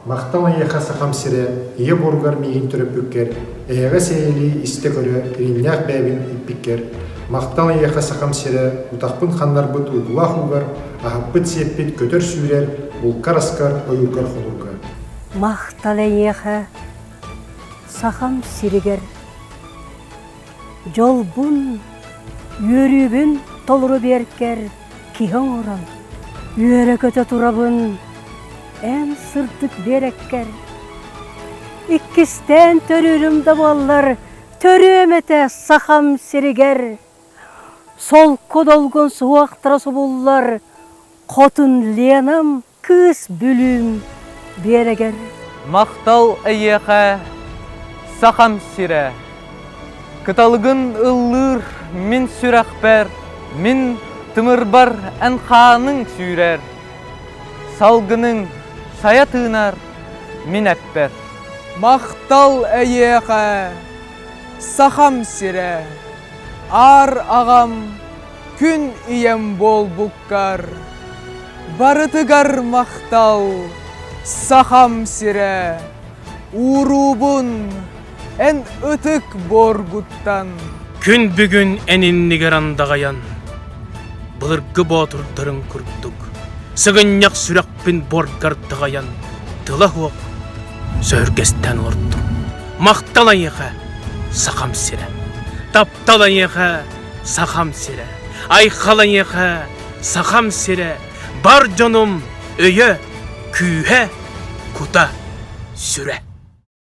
Махтал эйиэхэ Сахам сирэ, ийэ буоругар миигин төрөппүккэр, эйэҕэс эйэлии истэ-көрө, иринньээх бэйэбин иппиккэр. Махтал эйиэхэ Сахам сирэ, утахпын ханнарбыт уйгулаах уугар, аһаппыт-сиэппит көтөр-сүүрэр, булкар-аскар, ойуургар-хонуургар. Махтал эйиэхэ Сахам сиригэр Дьолбун, үөрүүбүн толору биэркэр киһи оҥорон, үөрэ-көтө турабын эн сырдык биэрэккэр. Иккистээн төрүүрүм да буоллар, төрүөм этэ Сахам сиригэр. Солко долгун суһуохтара субуллар, хотун Ленам Кыыс Бүлүүм биэрэгэр. Махтал эйиэхэ, Сахам сирэ! Кыталыгын ыллыыр мин сүрэхпэр, мин тымырбар эн хааныҥ сүүрэр, салгыныҥ сайа тыынар мин эппэр. Махтал эйиэхэ, Сахам сирэ! Аар аҕам күн ийэм буолбуккар барытыгар махтал, Сахам сирэ, ууруубун эн ытык буоргуттан. Күн бүгүн эн иннигэр андаҕайан, былыргы боотурдарыҥ курдук, сыгынньах сүрэхпин буоргар даҕайан, тыла суох сөһүргэстээн олордум. Махтал эйиэхэ, Сахам сирэ! Таптал эйиэхэ, Сахам сирэ, айхал эйиэхэ, Сахам сирэ, бар дьонум өйө, күүһэ, кута, сүрэ.